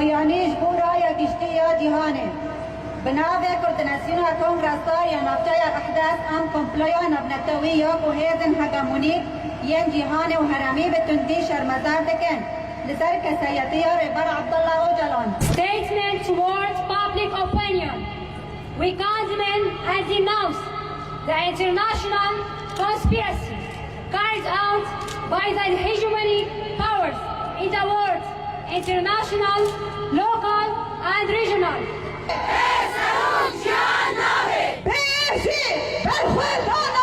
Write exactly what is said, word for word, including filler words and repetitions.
Yanî ji bo raya giştî ya cîhanê. Bi navê Koordînasyona Kongresan ya Navçeya Ehdes an Komploya Navnetewî ya ku hêzên hegemonîk yên cîhanê û herêmî bi tundî şermezar dikin li ser kesayetiya Rêber Abdullah Ocalan. Statement towards public opinion. We condemn and denounce the international conspiracy carried out by the hegemonic powers in the world, international, local and regional. Bêjî berxwedana